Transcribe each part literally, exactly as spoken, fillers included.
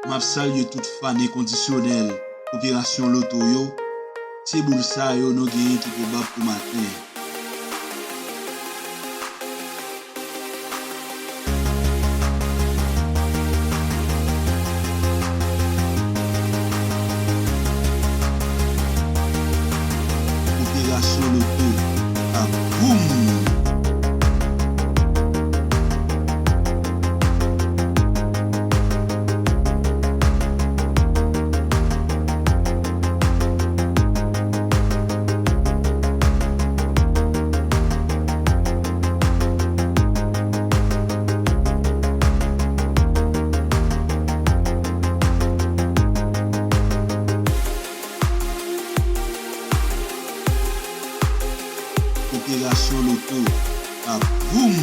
M ap salye tout fan enkondisyonèl Operasyon Loto yo. Se boul sa yo nou genyen ki pwobab pou maten an. Operasyon Loto ap boum! Operasyon Loto ap boum!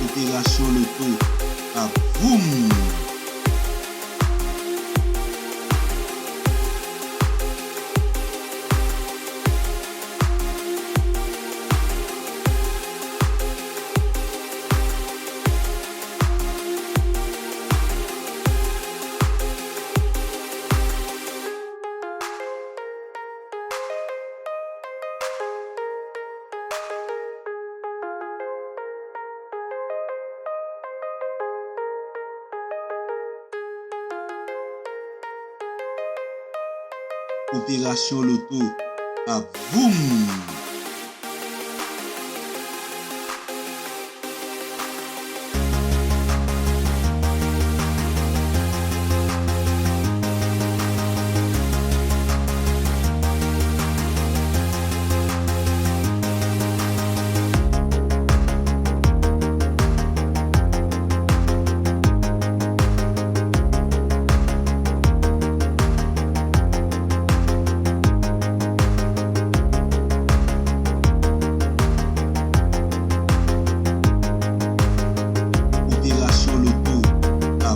Operasyon Loto ap boum! Operasyon Loto ap boum! Operasyon Loto ap boum!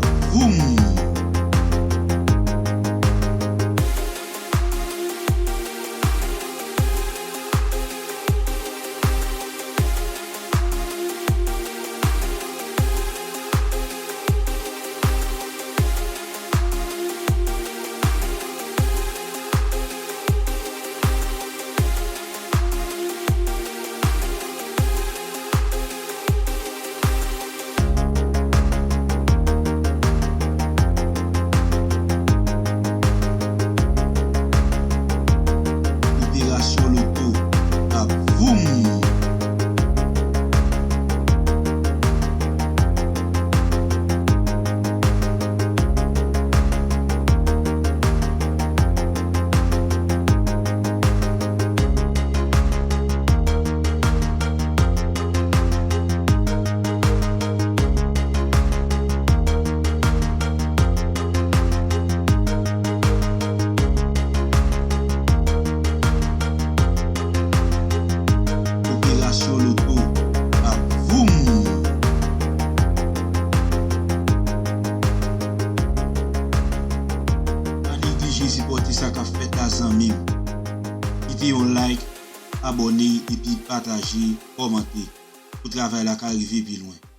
Operasyon Loto ap boum! Operasyon Loto ap boum! Operasyon Loto ap boum! Pa neglije sipòte sa k ap fèt la, zanmi m. Kite yon like, abòne epi pataje, kòmante pou travay la ka rive pi lwen.